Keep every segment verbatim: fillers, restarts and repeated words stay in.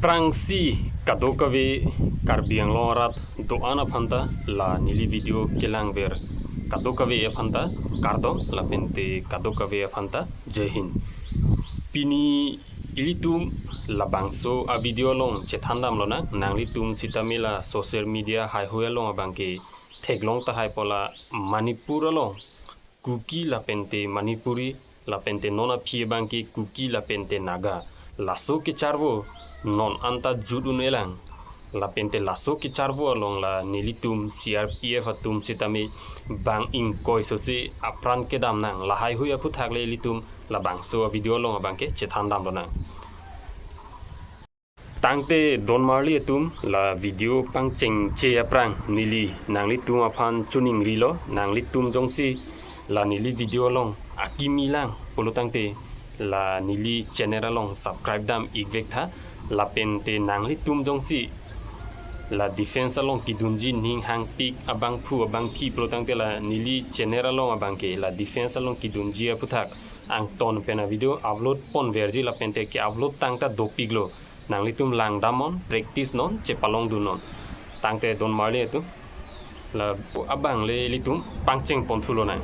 Aphrangsi kadokave Karbi Anglong arat do-an aphanta la neli video kelangver kadokave aphanta kardom lapente kadokave aphanta Jai Hind. Pini ilitum labangso a video along chethan damlonang, nanglitum sitame la social media haihui along abangke theklong tahai pu la Manipur along Kuki lapente Manipuri lapente non aphi abangke Kuki lapente Naga laso kecharvo non anta jut un-elang. Lapente laso kecharvo along la nelitum C R P F atum sitame bang ingkoi sose apran kedam nang, lahaihui aphuthak le ilitum labangso a video along abangke chethan damlonang. Tangte donmarli atum, la video pangchengche aphrang neli nanglitum aphan choningrilo, nanglitum jongsi la neli video along akimi lang pulo tangte la neli channel along subscribe dam-ik vektha, lapente nanglitum jongsi la defense along kedunji ning hangpik abangphu abangphi pulo tangte la neli channel along abangke la defense along kedunji aphuthak angton pen a video upload ponverji lapente ke-upload tangta dopiklo. Nanglitum langdamnon, practice non, chepalongdunnon. Tangte donmarli atum, la abang le ilitum pangcheng ponthulonang.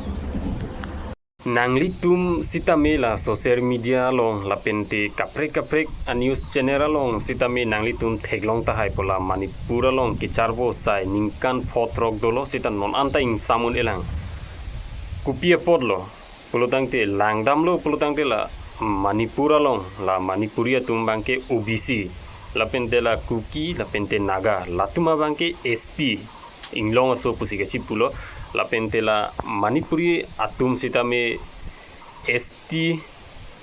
Nanglitum sitame la social media along lapente kaprek kaprek a news channel along sitame nanglitum theklong tahai pu la Manipur along kecharvo sai ningkan pho throk dolo sita non anta ingsam un-elang. Kopi apotlo pulo tangte langdamlo pulo tangte la Manipur along la Manipuri atum abangke O B C, lapente la Kuki lapente Naga latum abangke S T, inglong aso pusi kachipulo, lapente la Manipuri atum sitame S T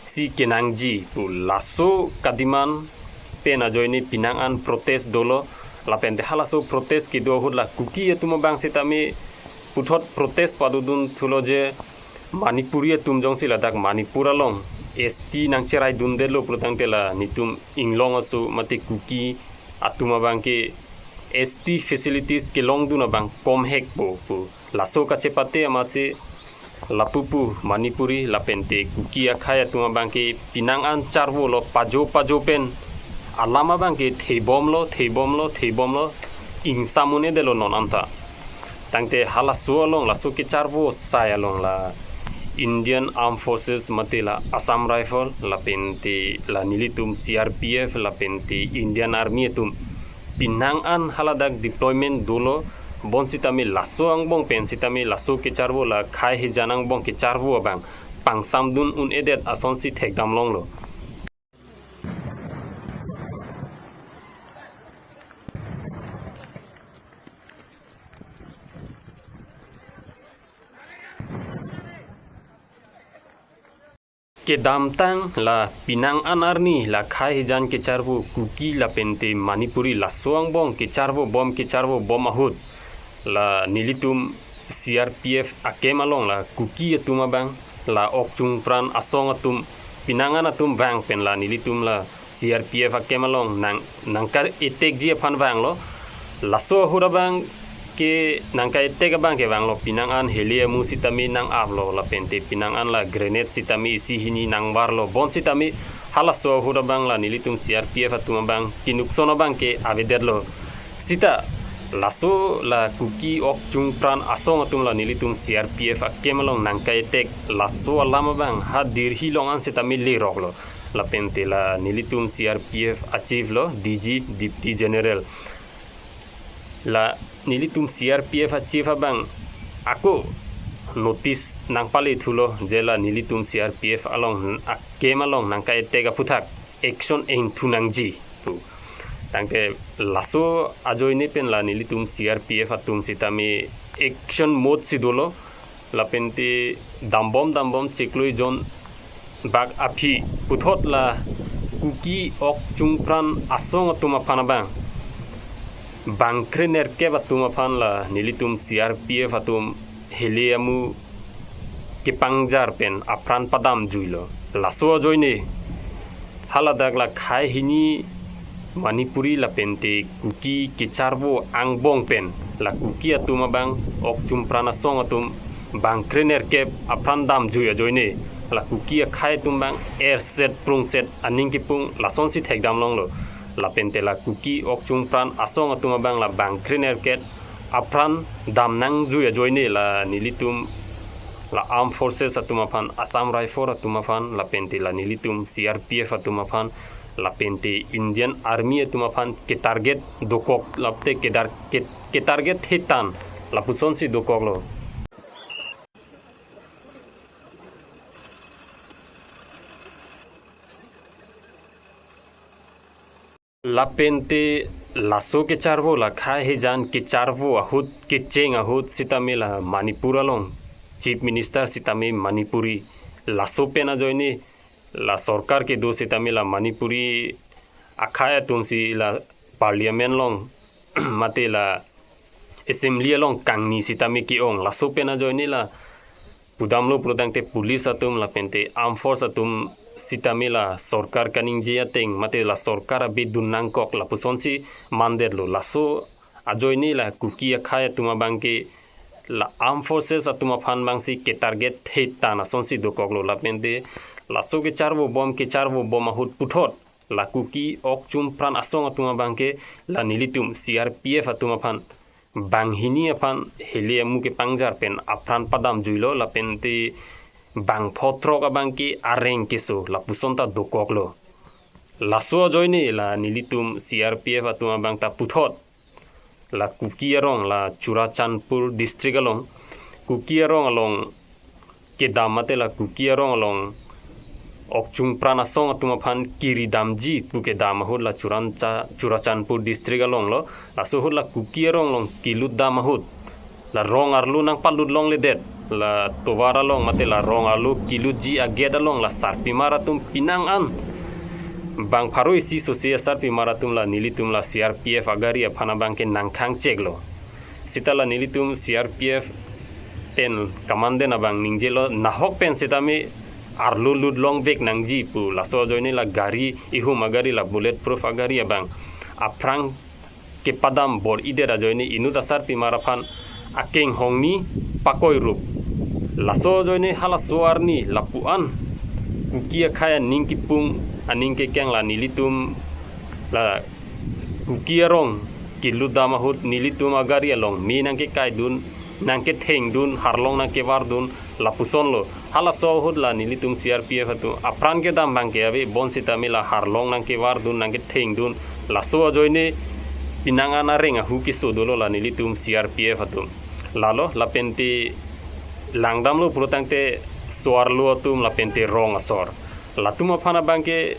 si kenangji pu laso ka-demand pen ajoine penang an protest dolo, lapente halaso protest kedo ahut la Kuki atum abang sitame puthot protest padodunthulo je Manipuri atum jongsi ladak Manipur along S T nangcheraidundetlo pulo tangte la netum inglong aso mate Kuki atum abangke S T facilities kelongdun abang komhekpo pu laso kachepate amatsi lapu pu Manipuri lapente Kuki akhei atum abangke penang an charvolo, pajo pajo pen alam abangke thebomlo, thebomlo, thebomlo, ingsam un-edetlo non anta. Tangte halaso along, laso kecharvo sai along la Indian Armed Forces mate la Assam Rifle lapente la nelitum C R P F lapente Indian Army atum penang an haladak deployment dolo, bonsitame laso angbong pen sitame laso kecharvo la khei hijan angbong kecharvo abang pangsamdun un-edet asonsi thekdamlonglo. Kedamtang la penang an arni la khei hijan kecharvo Kuki lapente Manipuri laso angbong kecharvo bom, kecharvo bom ahut la nelitum C R P F akem along la Kuki atum abang la ok chungpran asong atum penang an atum vang pen la nelitum la C R P F akem along nang, nangka-attackji aphan vanglo. Laso ahut abangke nangka-attack abangke vanglo, penang an heli amu sitame nang-aplo lapente penang an la grenade sitame isi hini nangvarlo, bonsitame halaso ahut abang la nelitum C R P F atum abang kenukson abangke avedetlo. Sita laso la Kuki ok chungpran asong atum la nelitum C R P F akem along nangka-attack, laso alam abang ha Delhi along an sitame leroklo. Lapente la nelitum C R P F a-chief lo, D G, Deputy General. La nelitum C R P F a-chief abang ako notice nangpalethulo je la nelitum C R P F along akem along nangka-attack aphuthak action ingthu nangji pu. Tangte laso ajoine pen la nelitum C R P F atum sitame action mode si dolo, lapente dambom dambom chiklo jon bak aphi puthot la Kuki ok chungpran asong atum aphan abang bangkre nerkep atum aphan la nelitum C R P F atum heli amu kepangjar pen apran padamjuilo. Laso ajoine haladak la khei hini Manipuri lapente Kuki kecharvo angbong pen la Kuki atum abang ok chungpran asong atum bangkre nerkep apran damjui ajoine la Kuki akhei atum abang erset prungset aning kepung lasonsi thekdamlonglo. Lapente la Kuki okchung pran asong atum abang la bang krenerkep apran dam nangjui ajoine la nelitum la Armed Forces atum aphan, Assam Rifle atum aphan, lapente la nelitum C R P F atum aphan, lapente Indian Army atum aphan ketarget dokok, lapente kedar ke, ketarget thetan, lapusonsi dokoklo. Lapente laso kecharvo, la khei hejan kecharvo ahut, kecheng ahut sitame la Manipur along Chief Minister sitame Manipuri, laso pen ajoine la sorkar kedo sitame la Manipuri akhei atumsi la Parliament along mate la Assembly along kangni sitame ke-ong. Laso pen ajoine la pudamlo pulotangte police atum lapente Armed Force atum sitame la sorkar kaningje ateng mate la sorkar abidun nangkok, lapusonsi mandetlo. Laso ajoine la Kuki akhei atum abangke la Armed Forces atum aphan abangsi ketarget thetan asonsi dokoklo. Lapente laso kecharvo bom, kecharvo bom ahut puthot la Kuki okchung pran asong atum abangke la nelitum C R P F atum aphan banghini aphan heli amu kepangjar pen apran padamjuilo, lapente bang pho throk abangke areng keso, lapuson ta dokoklo. Laso ajoine la nelitum C R P F atum abang ta puthot la Kuki arong, la Churachandpur district along, Kuki arong along kedam mate la Kuki arong along okchung pran asong atum aphan kiri damji pu kedam ahut la Churancha, Churachandpur district alonglo. Laso ahut la Kuki arong along kelut dam ahut la rong arlo nangpalut longledet, la tovar along mate la rong arlo kelutji a-gate along la sarpimar atum penang an bang pharo isi sose asarpimar atum la nelitum la C R P F agari aphan abangke nangkhang cheklo. Sita la nelitum C R P F pen commandant abang ningjelo, nahok pen sitame arlo lut longvek nangji pu. Laso ajoine la gari, ihum agari, la bulletproof agari abang aphrang kepadam bor-idet ajoine inut asarpimar aphan akeng hongni pakoi rup. Laso ajoine halaso arni lapu-an Kuki akhei aning kipung aning kekeng la nelitum la Kuki arong kelut dam ahut nelitum agari along me nangkekaidun, nangkethengdun, harlong nangkevardun, lapusonlo. Halaso ahut la nelitum C R P F atum apran kedam abangke ave, bonsitame la harlong nangkevardun, nangkethengdun, laso ajoine penang an areng ahu keso dolo la nelitum C R P F atum. Lalo lapente langdamlo pulotangte so-arlo atum lapente rong asor, latum aphan abangke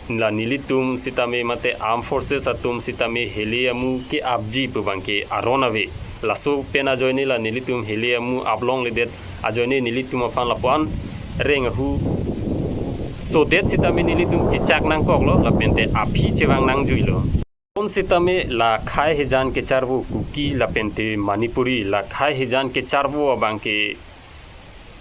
la nelitum sitame mate Armed Forces atum sitame heli amu ke-apji pu abangke aron ave. Laso pen ajoine la nelitum heli amu aplongledet ajoine nelitum aphan lapu-an reng ahu sodet sitame nelitum chechak nangkoklo, lapente aphi chevang nangjuilo. Bonsitame la khei hejan kecharvo Kuki lapente Manipuri, la khei hejan kecharvo abangke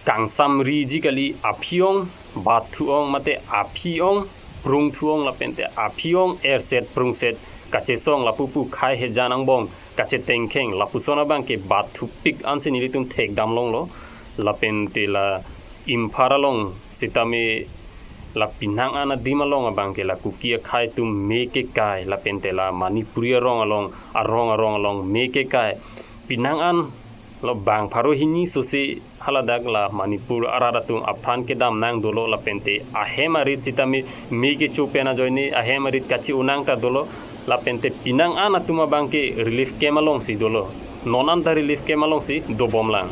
kangsamriji kali, aphi-ong batthu-ong mate aphi-ong prungthu-ong lapente aphi-ong erset prungset kachesong lapu pu khei hejan angbong kachetengkheng lapuson abangke batthupik ansi nelitum thekdam longlo. Lapente la Imphal along sitame la penang an adim along abangke la Kuki akhei atum me kekai, lapente la Manipuri arong along, arong arong along me kekai. Penang an lo bang pharo hini sose haladak la Manipur arat atum apran kedam nang dolo, lapente ahem arit sitame me kecho pen ajoine ahem arit kache-unang ta dolo, lapente penang an atum abangke relief camp alongsi dolo. Non an ta relief camp alongsi dobomlang.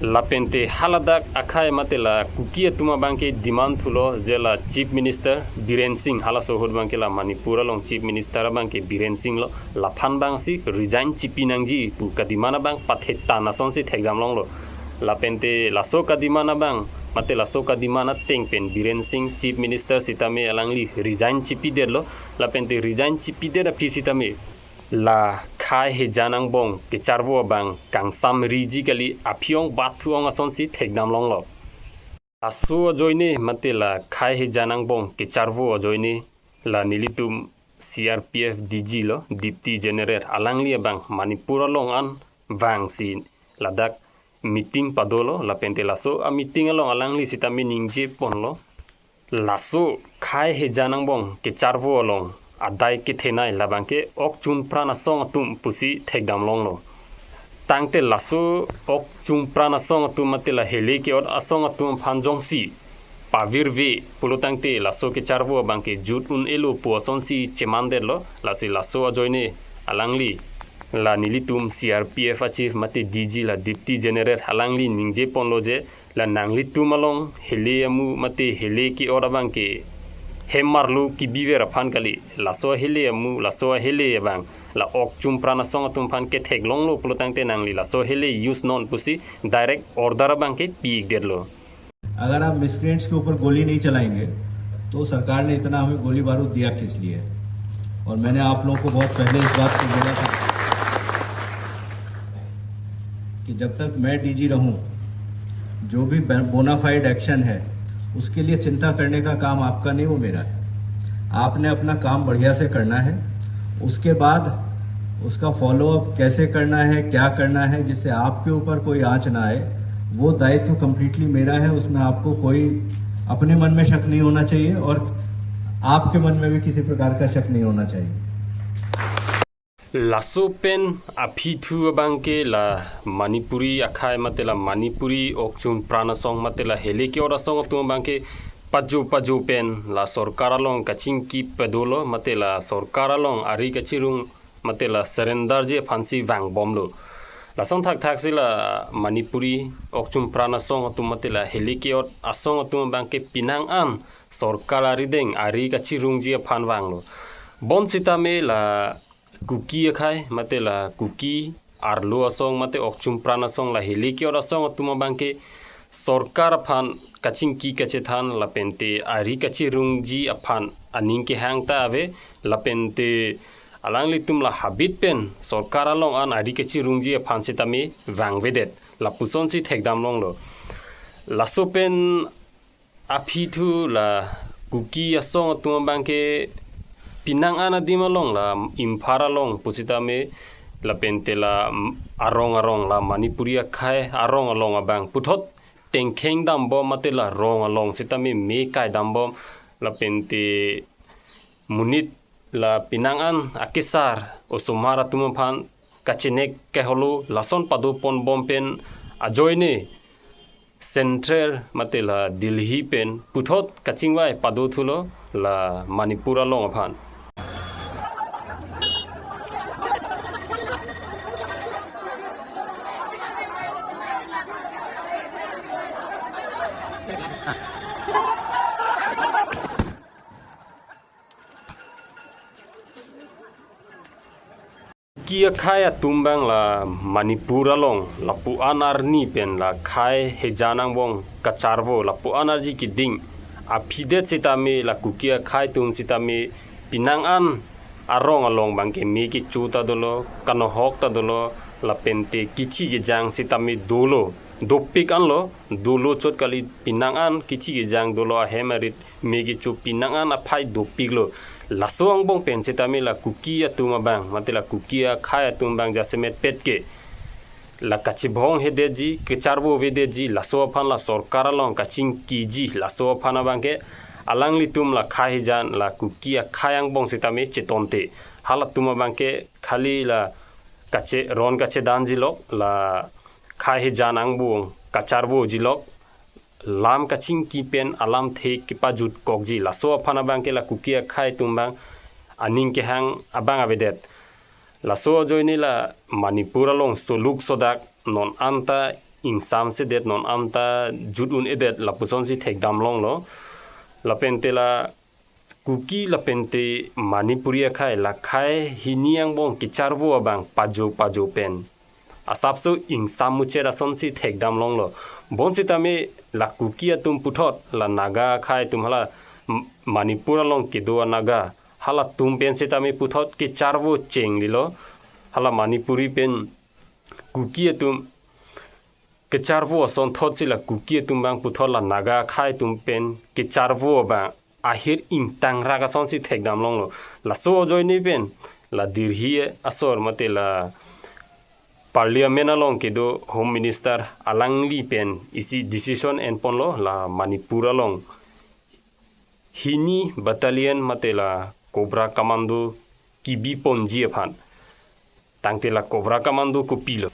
Lapente haladak akhei mate la Kuki atum abangke demand thulo je la Chief Minister Biren Singh, halaso ahut abangke la Manipur along Chief Minister abangke Biren Singh lo, laphan abangsi resign chipi nangji pu kademand abang pathetan asonsi thekdam longlo. Lapente laso kademand abang mate laso kademand ateng pen Biren Singh Chief Minister sitame alangli resign chipidetlo. Lapente resign chipidet aphi sitame la khei hejan angbong kecharvo abang kangsamriji kali, aphi-ong batthu-ong asonsi thekdam longlo. Laso ajoine mate la khei hejan angbong kecharvo ajoine la nelitum C R P F D G lo, Deputy General, alangli abang Manipur along an vangsi ladak meeting padolo, lapente laso a-meeting along alangli sitame ningje ponlo. Laso khei hejan angbong kecharvo along adai kethenei labangke okchun pran asong atum pusi thekdam longlo. Tangte laso okchun pran asong atum mate la hele ke-ot asong atum aphan jongsi pavirve pulo tangte laso kecharvo abangke jut un-elo pu asonsi chemandetlo, lasi laso ajoine alangli la nelitum C R P F a-chief mate D G la Deputy General alangli ningje ponlo je la nanglitum along hele amu mate hele ke-ot abangke hem marlu kebiver aphan kali, laso hele amu laso hele abang la okchun pran asong atum aphan kethek longlo pulo tangte nangli laso hele use non pusi direct order abangke pi-ikdetlo. अगर आप मिसक्रिएंट्स के ऊपर गोली नहीं चलाएंगे तो सरकार ने इतना हमें गोली बारूद दिया किस लिए? और मैंने आप लोगों को बहुत पहले इस बात को बोला था कि जब तक मैं डीजी रहूं, जो भी बोनाफाइड एक्शन है, उसके लिए चिंता करने का काम आपका नहीं, वो मेरा है। आपने अपना काम बढ़िया से करना है, उसके बाद उसका फॉलोअप कैसे करना है, क्या करना है, जिससे आपके ऊपर कोई आंच ना आए, वो दायित्व कंप्लीटली मेरा है। उसमें आपको कोई अपने मन में शक नहीं होना चाहिए और आपके मन में भी किसी प्रकार का शक नहीं होना चाहिए। Laso pen aphi thu abangke la Manipuri akhai mate la Manipuri okchun pran asong mate la hele ke-ot asong atum abangke pajo pajo pen la sorkar along kachingki padolo mate la sorkar along ari kachirung mate la surrender ji aphansi vangbomlo. Lason thakthak si la Manipuri okchun pran asong atum mate la hele ke-ot asong atum abangke penang an sorkar arideng ari kachirungji aphan vanglo. Bonsitame la Kuki akhai mate la Kuki arlo asong mate okchun pran asong la hele ke-ot asong atum abangke sorkar aphan kachingki kachethan lapente ari kachirungji aphan aning kehang ta ave, lapente alanglitum la habit pen sorkar along an ari kachirungji aphan sitame vangvedet, lapusonsi thekdam longlo. Laso pen aphi thu la Kuki asong atum abangke penang an adim along la Imphal along pusitame lapente la arong arong la Manipuri akhai arong along abang puthot tengkheng dambom mate la rong along sitame me kai dambom lapente monit la penang an akesar osomar atum aphan kachenek keholo lason pado ponbom pen ajoine Central mate la Delhi pen puthot kachingvai pado thulo la Manipur along aphan. Kuki akhai atum abang la Manipur along lapu-an arni pen la khei hejan angbong kacharvo lapu-an arji keding aphidet sitame la Kuki akhai atum sitame penang an arong along abangke me kecho ta dolo, kanohok ta dolo, lapente kithi kejang sitame dolo, dopik anlo, dolo chot kali penang an kithi kejang dolo ahem arit me kecho penang an aphai dopiklo. Laso angbong pen sitame la Kuki atum abang, mate la Kuki akhai atum abang jasemet pet ke la kachibong hedetji, kacharvo avedetji, laso aphan la sorkar along kachingkiji, laso aphan abangke alanglitum la khei hejan la Kuki akhai angbong sitame chetonte. Halatum abangke khali la kache ron kachedanjilok, la khei hejan angbong kacharvojilok, lam kachingki pen alamthe kepajutkokji, laso aphan abangke la Kuki akhai atum abang aning kehang abang avedet. Laso ajoine la Manipur along soluk sodak non anta ingsamsedet, non anta jut un-edet lapusonsi thekdam longlo. Lapente la Kuki lapente Manipuri akhai la khei hini angbong kacharvo abang pajo pajo pen asapso ingsammuchet asonsi thekdam longlo. Bonsitame la Kuki atum puthot la Naga akhai atum hala M-, Manipur along kedo a-Naga halatum pen sitame puthot kacharvo chenglilo. Hala Manipuri pen Kuki atum kacharvo asonthotsi la Kuki atum abang puthot la Naga akhai atum pen kacharvo abang ahir ingtangrak asonsi thekdam longlo. Laso ajoine pen la Delhi asor mate la Parliament along kedo Home Minister alangli pen isi decision enponlo la Manipur along hini battalion mate la Cobra Commando kebi ponji aphan. Tangte la Cobra Commando kopilo?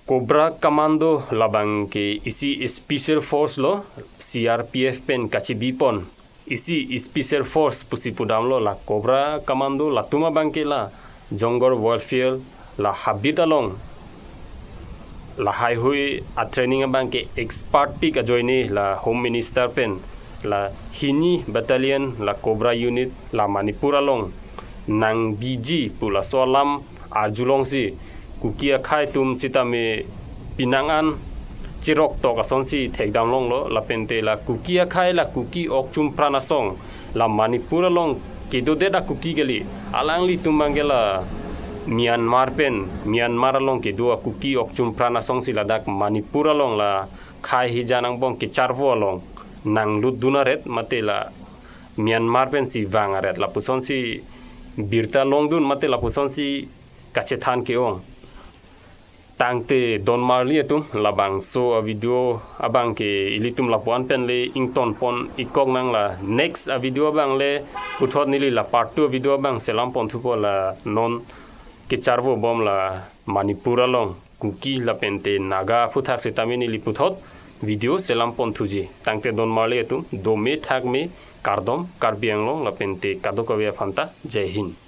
Cobra Commando labang ke isi special force lo, C R P F pen kachebi pon. Isi special force pusi pudamlo. La Cobra Commando latum abang ke la jungle warfare, la habit along lahaihui a-training abang ke expert pik ajoine la Home Minister pen la hini battalion la Cobra unit la Manipur along nangbiji pu laso alam arjulongsi Kuki akhei atum sitame pinang an cherok tok asonsi thekdam longlo. Lapente la Kuki akhei, la Kuki okchum pran asong la Manipur along kedodet a-Kuki kali, alanglitum abang ke la Myanmar pen, Myanmar along kedo a-Kuki okchum pran asongsi ladak Manipur along la khei hijan angbong kecharvo along nanglut dun aret mate la Myanmar pensi vang aret lapusonsi birta longdun mate lapusonsi kachethan ke-ong. Tangte donmarli atum, labangso a-video abang ke ilitum lapu-an pen le ington pon ikok nang. La next a-video abang le puthot neli la part two a-video abang selam pon thupo. La non kecharvo bom la Manipur along Kuki lapente Naga aphuthak sitame neli puthot video selam pon thuji. Tangte donmarli atum, dome thakme, kardom Karbi Anglong lapente kadokave aphanta. Jai Hind.